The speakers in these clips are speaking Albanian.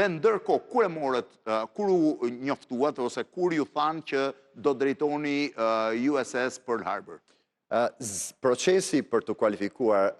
Dhe ndërkohë, kur e morët, kur u njoftuat ose kur ju thanë që do drejtoni USS Pearl Harbor? Procesi për të kualifikuar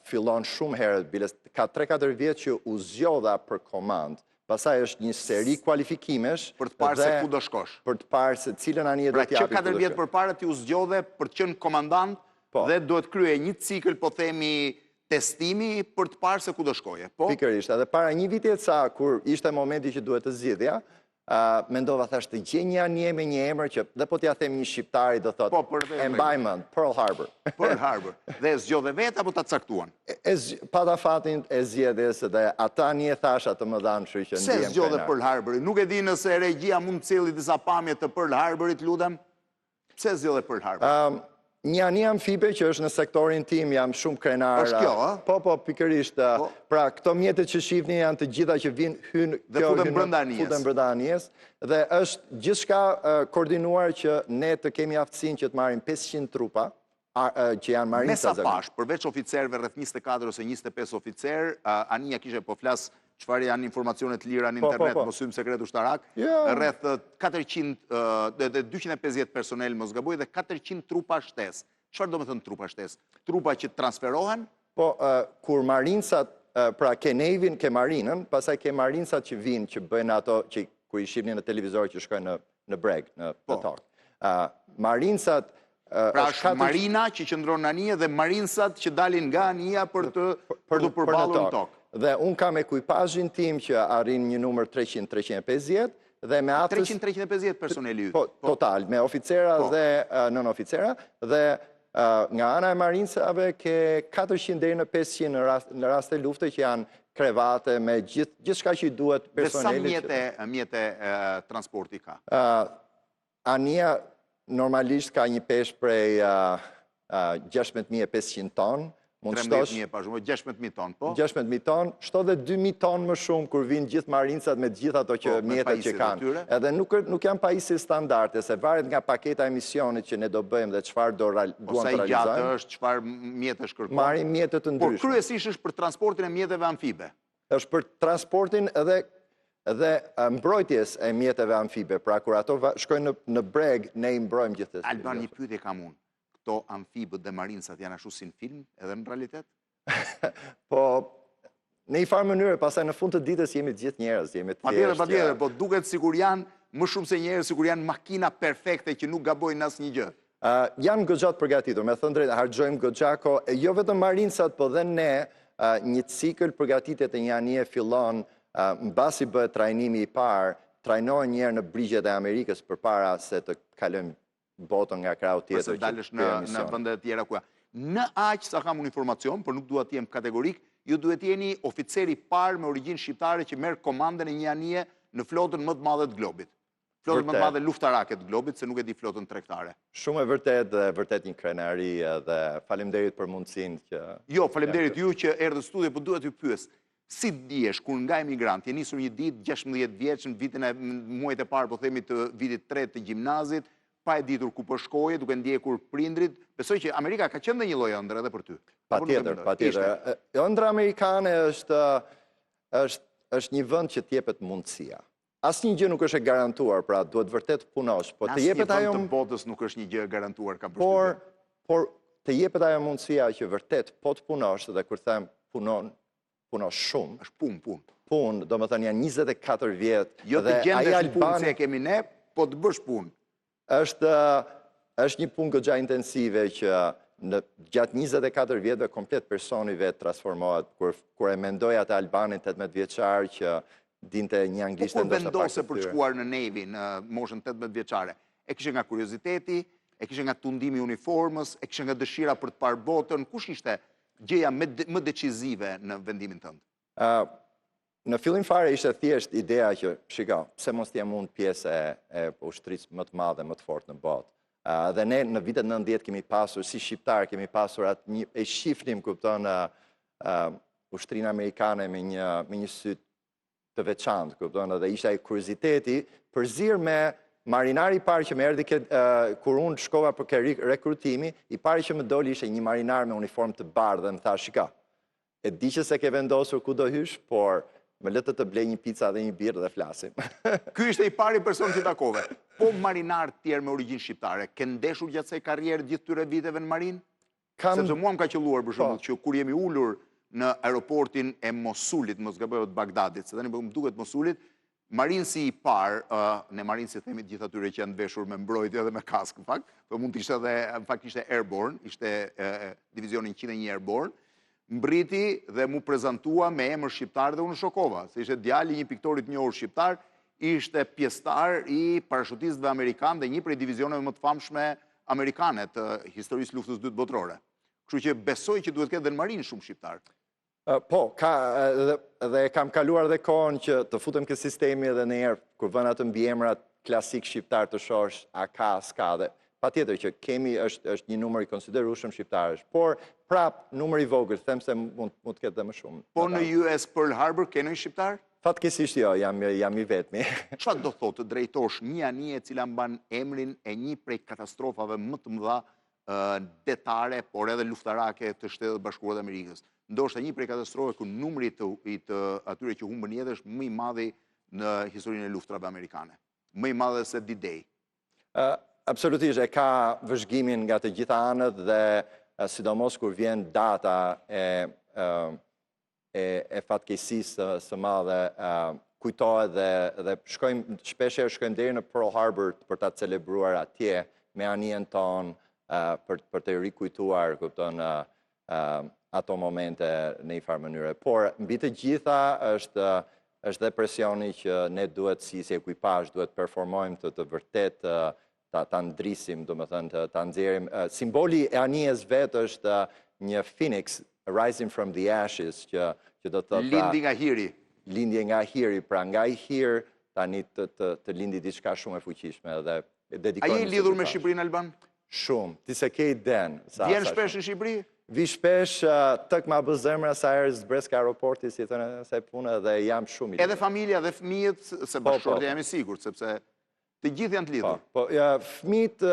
fillon shumë herët, biles ka 3-4 vjet që u zgjodha për komandë. Pastaj është një seri kualifikimesh për të parë se ku do shkosh. Për të parë se cilën anije do t'japin. Pra që 4 vjet përpara ti u zgjodhe për të qenë komandant po. dhe duhet krye një cikël, po themi, testimi për të parë se ku do shkoje. Po? Pikërisht, edhe para një viti e ca, kur ishte momenti që duhet të zgjidhja, mendova thash të gjej një anije me një emër që dhe po t'ja them një shqiptari do thotë po, e mbaj mend, Pearl Harbor. Pearl Harbor. Dhe e zgjodhe vetë apo ta caktuan? E, pata fatin e zgjedhjes dhe ata anije thash atë më dhanë kështu që ndihem. Pse zgjodhe Pearl Harborin? Nuk e di nëse regjia mund të sjelli disa pamje të Pearl Harborit, lutem. Pse zgjodhe Pearl Harbor? Një anije amfibe që është në sektorin tim, jam shumë krenar. Është kjo, ë? Po, po, pikërisht. Po. Pra, këto mjete që shihni janë të gjitha që vijnë, hyjnë, dhe futen brenda anijes. Futen brenda anijes dhe është gjithçka koordinuar që ne të kemi aftësinë që të marrim 500 trupa, që janë marinsa. Me sa pashë, përveç oficerëve rreth 24 ose 25 oficerë, anija kishte po flas çfarë janë informacione të lira në po, po, internet, po. mos hyjmë sekret ushtarak, rreth 400 dhe 250 personel mos gaboj dhe 400 trupa shtesë. Çfarë do me thënë trupa shtesë? Trupa që transferohen? Po, kur marinsat, pra ke Navy-n, ke marinën, pastaj ke marinsat që vijnë, që bëjnë ato, që kur i shihni në televizor që shkojnë në në breg, në po. tokë. Marinsat Pra është marina që qëndron në anije dhe marinsat që dalin nga anija për të për të përballur në tokë. Dhe unë kam ekuipazhin tim që arrin një numër 300-350 dhe me atë 300-350 personeli yt. Po, po, total, me oficera po. dhe nënoficera dhe nga ana e marinsave ke 400 deri në 500 në rast në raste lufte që janë krevate me gjithë gjithçka që i duhet personelit. Dhe sa mjete mjete transporti ka? Anija normalisht ka një peshë prej 16.500 ton. Mund të shtosh 13.000 pa shumë, 16.000 ton, po? 16.000 ton, shto dhe 2.000 ton më shumë kur vijnë gjithë marinsat me gjithë ato që po, mjetet që kanë. Edhe nuk nuk janë pajisje standarde, se varet nga paketa e misionit që ne do bëjmë dhe çfarë do duam po, të realizojmë. Sa i gjatë është, çfarë mjetesh kërkon? Marrim mjete të ndryshme. Por kryesisht është për transportin e mjeteve amfibe. Është për transportin edhe dhe mbrojtjes e mjeteve amfibe. Pra kur ato shkojnë në, në breg, ne i mbrojmë gjithë. Alban, një pyetje kam unë. Këto amfibët dhe marinsat janë ashtu si në film, edhe në realitet? po, në një farë mënyre, pastaj në fund të ditës jemi të gjithë njerëz, jemi të thjeshtë. Patjetër, patjetër, po duket sikur janë më shumë se njerëz, sikur janë makina perfekte që nuk gabojnë asnjë gjë. Janë goxha të përgatitur, me thënë drejt, harxhojmë goxha kohë, jo vetëm marinsat, po dhe ne, një cikël përgatitje të një anije fillon mbasi bëhet trajnimi i parë, trajnohen një herë në brigjet e Amerikës përpara se të kalojmë botën nga krahu tjetër. Përse dalësh në në vende të tjera ku janë. Në aq sa kam unë informacion, por nuk dua të jem kategorik, ju duhet jeni oficeri i parë me origjinë shqiptare që merr komandën e një anije në flotën më të madhe të globit. Flotën më të madhe luftarake të globit, se nuk e di flotën tregtare. Shumë e vërtetë dhe vërtet një krenari dhe faleminderit për mundësinë që... Jo, faleminderit ju që erdhët në studio, po dua t'ju pyes. Si ndihesh kur nga emigrant, je nisur një ditë 16 vjeç në vitin e muajt e parë, po themi të vitit 3 të gjimnazit, pa e ditur ku po shkoje, duke ndjekur prindrit, besoj që Amerika ka qenë dhe një lloj ëndrre edhe për ty. Patjetër, patjetër. Ëndrra amerikane është është është një vend që të jepet mundësia. Asnjë gjë nuk është e garantuar, pra duhet vërtet të punosh, po të jepet ajo... Në asnjë vend të botës nuk është një gjë e garantuar, kam përshtypjen. Por, por të jepet ajo mundësia që vërtet po të punosh, dhe kur them punon, punosh shumë. Është punë, punë. Punë, domethënë janë 24 vjet. Jo të gjendesh në punë se e kemi ne, po të bësh punë. Është është një punë goxha intensive që në gjatë 24 vjetëve komplet personi vetë transformohet kur kur e mendoj atë Albanin 18 vjeçar që dinte një anglishte po ndoshta pak. Kur vendose për të shkuar në Navy në moshën 18 vjeçare, e kishe nga kurioziteti, e kishe nga tundimi i uniformës, e kishe nga dëshira për të parë botën, kush ishte gjëja më decizive në vendimin tënd? Në fillim fare ishte thjesht ideja që, shiko, pse mos të jem unë pjesë e, e ushtrisë më të madhe, më të fortë në botë. Uh, dhe ne në vitet 90 kemi pasur, si shqiptar, kemi pasur atë një, e shifnim, kupton, uh, uh, ushtrinë amerikane me një, me një sy të veçantë, kupton, dhe ishte ai kurioziteti, përzier me marinari i parë që më erdhi ke, uh, kur unë shkova për ke rekrutimi, i pari që më doli ishte një marinar me uniformë të bardhë dhe më tha, shiko, E di që s'e ke vendosur ku do hysh, por Më lë të të blej një pica dhe një birrë dhe flasim. Ky ishte i pari person që takove. Po marinarë të tjerë me origjinë shqiptare, ke ndeshur gjatë kësaj karriere gjithë këtyre viteve në marinë? Kam... Sepse mua më ka qëlluar për shembull po. që kur jemi ulur në aeroportin e Mosulit, mos gaboj të Bagdadit, se tani po më duket Mosulit, Marinsi i parë, ne marinsi themi të gjithë atyre që janë veshur me mbrojtje dhe me kaskë, në fakt, po mund të ishte edhe, në fakt ishte Airborne, ishte divizioni 101 Airborne, mbërriti dhe m'u prezantua me emër shqiptar dhe unë u shokova, se ishte djali i një piktori të njohur shqiptar, ishte pjesëtar i parashutistëve amerikanë dhe një prej divizioneve më të famshme amerikane të historisë luftës dytë botërore. Kështu që besoj që duhet të ketë dhe në marinë shumë shqiptarë. Po, ka, dhe, dhe kam kaluar dhe kohën që të futem ke sistemi edhe njëherë, kur vënë atë mbiemrat klasik shqiptar të shohësh, a ka, s'ka, dhe patjetër që kemi është, është një numër i konsiderueshëm shqiptarësh, por prap numër i vogël, them se mund, mund të ketë dhe më shumë. Po në US Pearl Harbor, ke ndonjë shqiptar? Fatkeqësisht jo, jam, jam i vetmi. Çfarë do thotë të drejtosh një anije e cila mban emrin e një prej katastrofave më të mëdha detare, por edhe luftarake të Shteteve të Bashkuara të Amerikës. Ndoshta një prej katastrofave ku numri të, i të atyre që humbën jetën është më i madhi në historinë e luftrave amerikane. Më i madhi se D-Day. Uh, absolutisht, e ka vëzhgimin nga të gjitha anët dhe sidomos kur vjen data e, e, e fatkeqësisë së, së madhe, kujtohet dhe, dhe shkojmë, shpeshherë shkojmë deri në Pearl Harbor për ta celebruar atje me anijen tonë, për, për të rikujtuar, kupton, ato momente në një farë mënyre. Por, mbi të gjitha është, është dhe presioni që ne duhet si, si ekuipazh, duhet performojmë të, të vërtet ta, ta ndrisim, domethënë, ta nxjerrim. Simboli e anijes vetë është një phoenix rising from the ashes, që, që do të thotë... Pra, Lindi nga hiri. Lindje nga hiri, pra nga ai hir, tani të, të, të lindi diçka shumë e fuqishme dhe dedikojmë... A je i lidhur me Shqipërinë, Alban? Shumë, ti s'e ke idenë. Vjen shpesh në Shqipëri? Vi shpesh, tek ma bë zemra sa herë zbres ka aeroporti, si thonë asaj pune, dhe jam shumë i lidhur. Edhe familja dhe fëmijët, se po, bashkëshortja po. jam i sigurt, sepse Të gjithë janë të lidhur. Po, po, fëmijët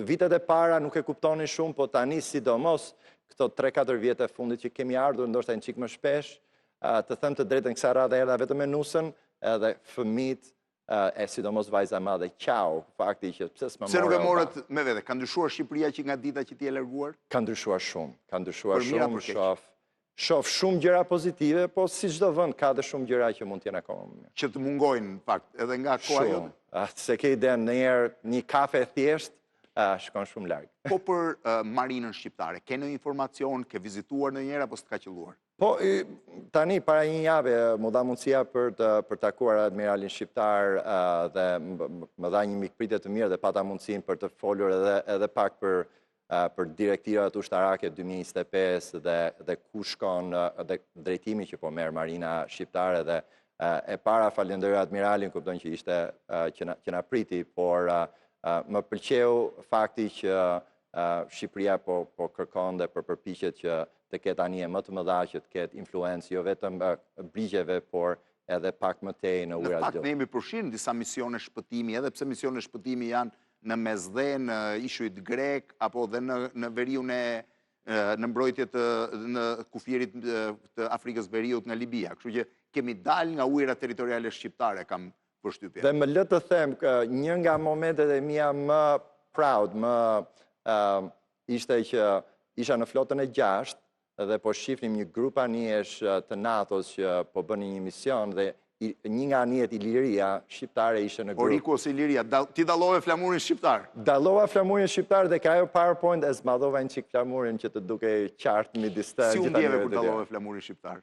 vitet e para nuk e kuptonin shumë, po tani sidomos këto 3-4 vjet e fundit që kemi ardhur ndoshta një çik më shpesh, të them të drejtën kësaj radhe erdha vetëm me nusën, edhe fëmijët e sidomos vajza e madhe qau, fakti që pse s'më morët. Pse nuk e morët me vete? Ka ndryshuar Shqipëria që nga dita që ti je larguar? Ka ndryshuar shumë, ka ndryshuar shumë, shoh. Shof shumë gjëra pozitive, po si çdo vend ka dhe shumë gjëra që mund të jenë akoma më mirë. Që të mungojnë në fakt, edhe nga koha jote? Shumë. S'e ke idenë, ndonjëherë një kafe e thjeshtë, shkon shumë larg. Po për marinën shqiptare, ke ndonjë informacion, ke vizituar ndonjëherë apo s'të ka qëlluar? Po, tani para një jave m'u dha mundësia për të për takuar admiralin shqiptar dhe më dha një mikpritje të mirë dhe pata mundësinë për të folur edhe edhe pak për për direktivat ushtarake 2025 dhe dhe ku shkon dhe drejtimi që po merr Marina shqiptare dhe e para falënderoj admiralin kupton që ishte që na, që na priti, por më pëlqeu fakti që Shqipëria po po kërkon dhe po përpiqet që të ketë anije më të mëdha, që të ketë influencë jo vetëm brigjeve, por edhe pak më tej në ujërat. Në fakt ne jemi përfshirë në disa misione shpëtimi, edhe pse misione shpëtimi janë në Mesdhe, në ishujt grek, apo dhe në, në veriun e në mbrojtje të në kufirit të Afrikës Veriut nga Libia. Kështu që kemi dalë nga ujërat territoriale shqiptare, kam përshtypjen. Dhe më lë të them, një nga momentet e mia më proud, më uh, ishte që isha në flotën e gjashtë dhe po shifnim një grup anijesh të NATO-s që po bënin një mision dhe një nga anijet Iliria shqiptare ishte në grup. Oriku ose Iliria, ti dallove flamurin shqiptar? Dallova flamurin shqiptar dhe ka ajo PowerPoint e zmadhova një çik flamurin që të dukej qartë midis të Si u ndjeve kur dallove flamurin shqiptar?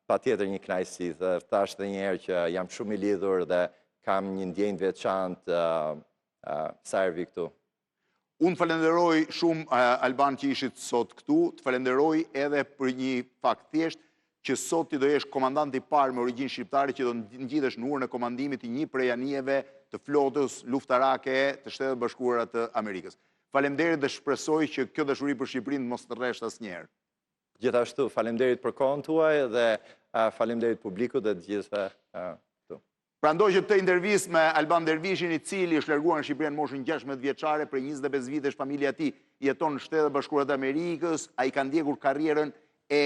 Patjetër një kënaqësi dhe thashë dhe një herë që jam shumë i lidhur dhe kam një ndjenjë të veçantë sa herë vi këtu. Unë të falenderoj shumë Alban që ishit sot këtu, të falenderoj edhe për një fakt thjesht që sot ti do jesh komandanti i parë me origjinë shqiptare që do ngjitesh në urën e komandimit të një prej anijeve të flotës luftarake të Shteteve të Bashkuara të Amerikës. Faleminderit dhe shpresoj që kjo dashuri për Shqipërinë të mos të rreshtë asnjëherë. Gjithashtu, faleminderit për kohën tuaj dhe faleminderit publikut dhe të gjithëve këtu. Pra ndoqët këtë intervistë me Alban Dervishin, i cili është larguar nga Shqipëria në moshën 16 vjeçare, prej 25 vitesh familja e tij jeton në Shtetet e Bashkuara të Amerikës, ai ka ndjekur karrierën e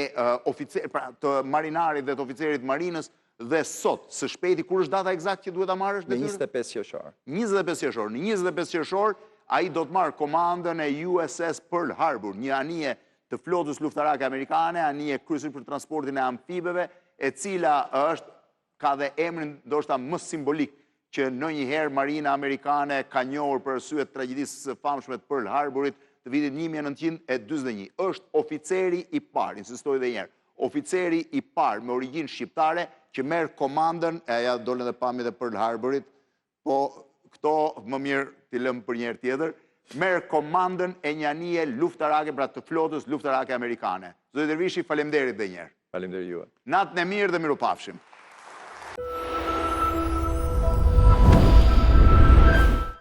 oficer, pra, të marinarit dhe të oficerit të marinës. Dhe sot, së shpejti, kur është data ekzakt që duhet ta marrësh detyrën? Në 25 qershor. 25 qershor. Në 25 qershor, ai do të marrë komandën e USS Pearl Harbor, një anije të flotës luftarake amerikane, anije kryesisht për transportin e amfibeve, e cila është ka dhe emrin ndoshta më simbolik që ndonjëherë Marina Amerikane ka njohur për arsye të tragjedisë së famshme të Pearl Harborit të vitit 1941. Është oficeri i parë, insistoj dhe njëherë, oficeri i parë me origjinë shqiptare që merr komandën, e ja dolën dhe pamjet e Pearl Harborit, po këto më mirë t'i lëmë për një herë tjetër, merr komandën e një anije luftarake, pra të flotës luftarake amerikane. Zoti Dervishi, faleminderit dhe një herë. Faleminderit juve. Natën e mirë dhe mirupafshim.